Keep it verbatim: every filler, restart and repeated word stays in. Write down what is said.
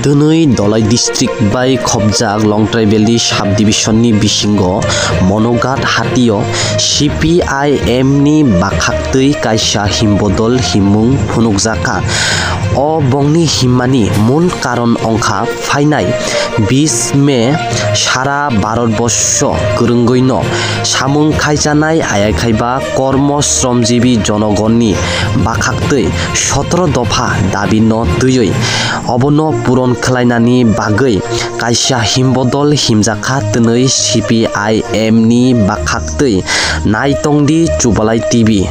Twnwi Dholai district bai khopjak Longtrai Valley subdivision ni bisingo Monoghat hatio C P I M ni bakhaktwi kaisa himbodol himmung phunukjakha. O bongni himmani mul karon wngkha phainai bis May sara Bharat borso kwrwngwino samung khaijanai ayakhaiba kormo sromjibi jonogonni bakhaktwi sotoro dopha dabi no twiwi obono puron khlainani bagwi kaisa himbodol himjakha twnwi C P I M ni bakhaktwi. Naitongdi Chubalai T V.